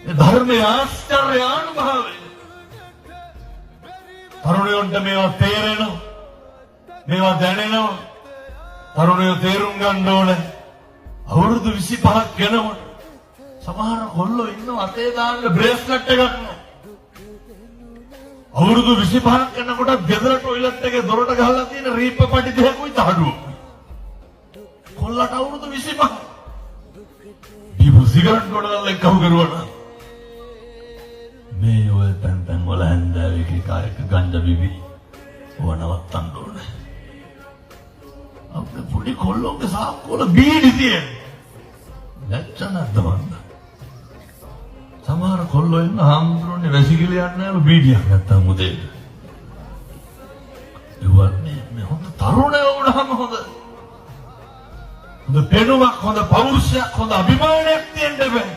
ඒ ධර්මයේ ආශ්චර්ය ආනුභාවය. තරුණයන්ට මේවා තේරෙනවා. මේවා දැනෙනවා. තරුණයෝ තේරුම් ගන්න ඕනේ. අවුරුදු 25ක් වෙනකොට සමහර කොල්ලෝ ඉන්නවා අතේ දාන්න බ්‍රේස්ලට් එකක් නෑ. අවුරුදු 25ක් යනකොට ගෙදර ටොයිලට් එකේ දොරට ගහලා තියෙන රීප්ප පටි දෙකකුයි තහඩුවකුයි. කොල්ලට අවුරුදු 25. බීපු සිගරට් ගොඩවල් එක්ක අහු කරුවා නම් මේ ඔය තැන් තැන් වල හැන්දෑවේ එක එක එක ගංජා බිබි ඕව නවත්තන්න ඕනේ. අපේ පොඩි කොල්ලොන්ගේ සාක්කු වල බීඩි තියෙන. ලැජ්ජ නැද්ද මන්ද? සමහර කොල්ලෝ ඉන්න හාමුදුරුවනේ වැසිකිලි යන්නේ නෑලු බීඩියක් නැත්තම් උදේට. ඒවත් මේ මේ හොඳ තරුණයෝ වුණාම හොඳ හොඳ පෙනුමක්, හොඳ පෞරුෂයක්, හොඳ අභිමානයක් තියෙන්න බෑ.